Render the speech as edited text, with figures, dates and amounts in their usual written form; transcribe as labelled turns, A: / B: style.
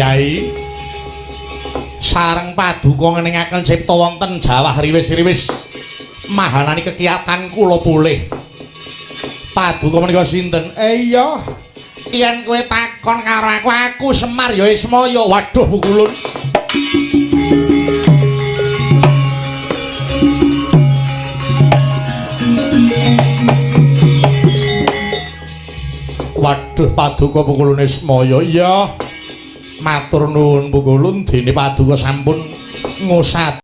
A: Yai. Sareng paduka ngeningaken cipta wonten jawah riwis-riwis mahanani kekiyatan kula pulih. Paduka menika sinten? Iya. Yen kowe takon karo aku, aku Semar ya Ismaya. Waduh pukulun. Waduh paduka pukulun Ismaya. Iya. Matur nuwun pukulun dene paduka sampun ngusat